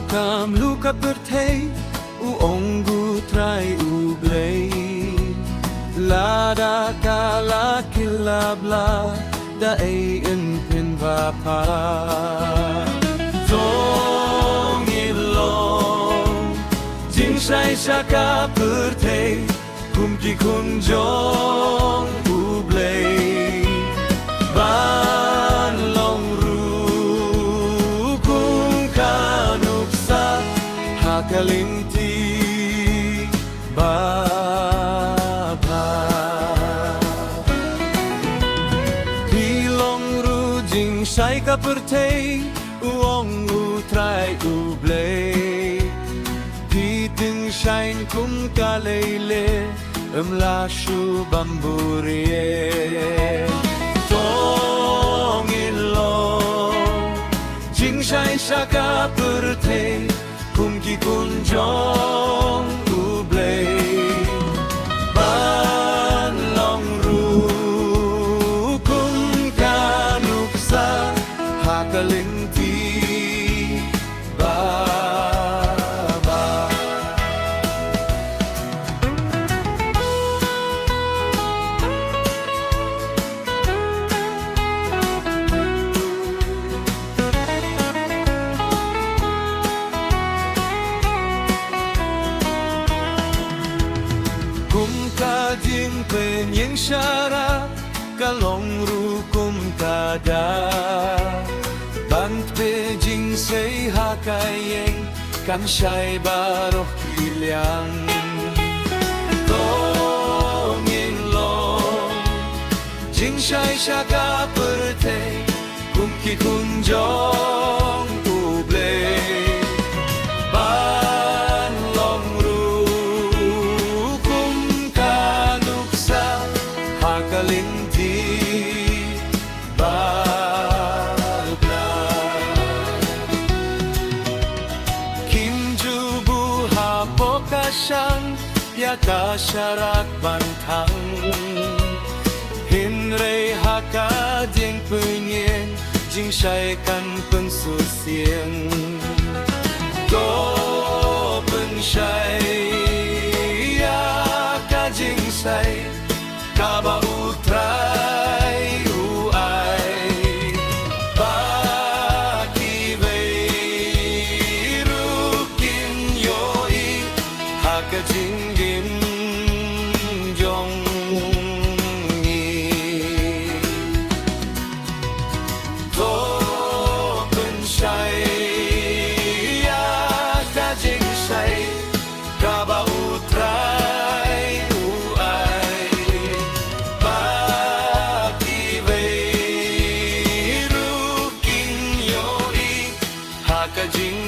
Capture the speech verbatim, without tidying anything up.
Kam luka pyrthei, u ong u Trai u Blei. Lada ka la kylla bla, da ei yn pynbha pat. To ngin long jingshai sha ka pyrthei, kum ki khun jong u Blei. Ban long ruh kum ka nuksa ha ka lynti babha. Phi long ruh jingshai ka pyrthei, u ong u Trai u Blei. Phi tyngshaiñ kum ka lei leh, ym lah shuh ban buhrieh. To ngin long jingshai sha ka pyrthei, kum ki khun jong u Blei. Ban long ruh kum ka nuksa ha ka lynti babha. Kum ka jingpynïeng sharap, ka long ruh kum ka da. Ban peit jingsei ha ka ïing, kan shai baroh ki liang. To ngin long jingshai sha ka pyrthei, kum ki khun jong u Blei. Ban long ruh kum ka nuksa ha ka lynti babha. Kim ju buh hapoh ka shang ïa ka sharak ban thang. Hynrei ha ka jingpynïeng, jingshai kan pynsuk sien. To pynshai ïa ka jingshai kaba u Trai u ai, ba kiwei ruh kin ïohi ha ka jingim jong ngi. To pynshai ïa ka jingshai kaba u Trai u ai, ba kiwei ruh kin ïohi ha ka jing